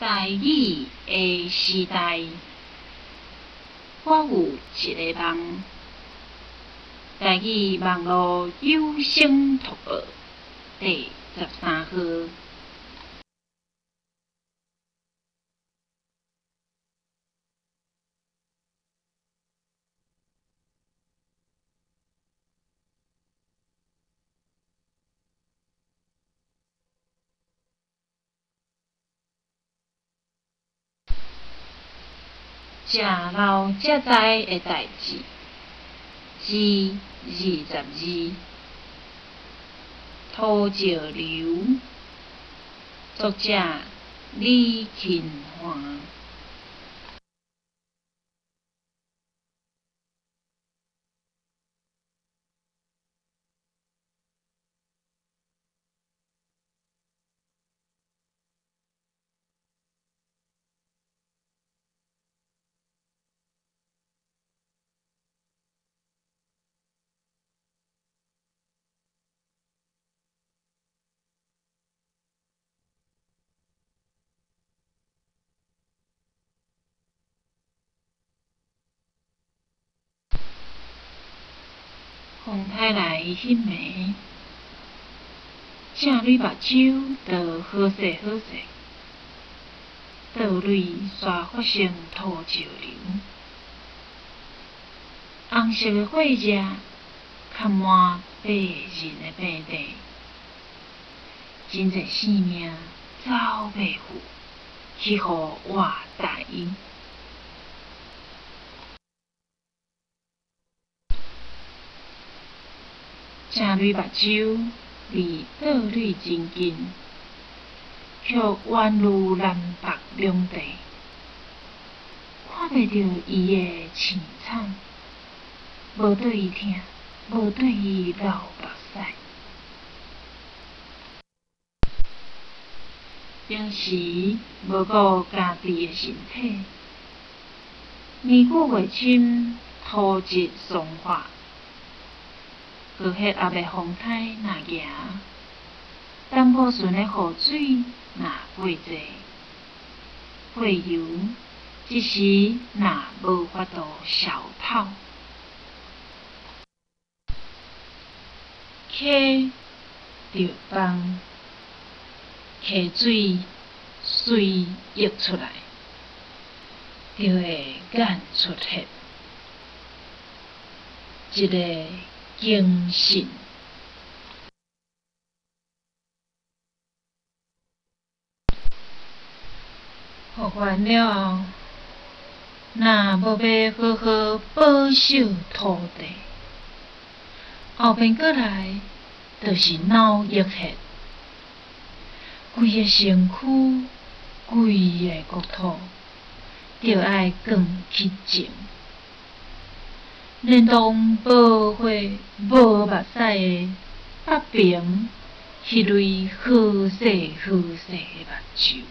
台語的時代，我有一个夢。台語網路有聲讀報第13號。食老才知的代誌之22，土石流，作者李勤華。風颱來彼暝，正蕊目睭就好勢好勢，倒蕊煞發生土石流，紅色的火熱崁滿白人的平地，真濟性命走袂赴，去予活埋。正蕊目睭離倒蕊真近，卻宛如南北兩地，看袂著伊的凄慘，無綴伊疼，無綴伊流目屎。平時無顧家己的身體，年久月深，土質鬆化。高血壓的風颱若行，膽固醇的雨水若過濟，火油一時若無法度消透，溪著枋，溪水隨溢出來，就會眼出血，一个警訊。復原了後，若無欲好好保守土地，後面閣來就是腦溢血，規个身軀、規个國土，著愛轉去種。連同無血無目屎的北平彼蕊好細好細的目睭。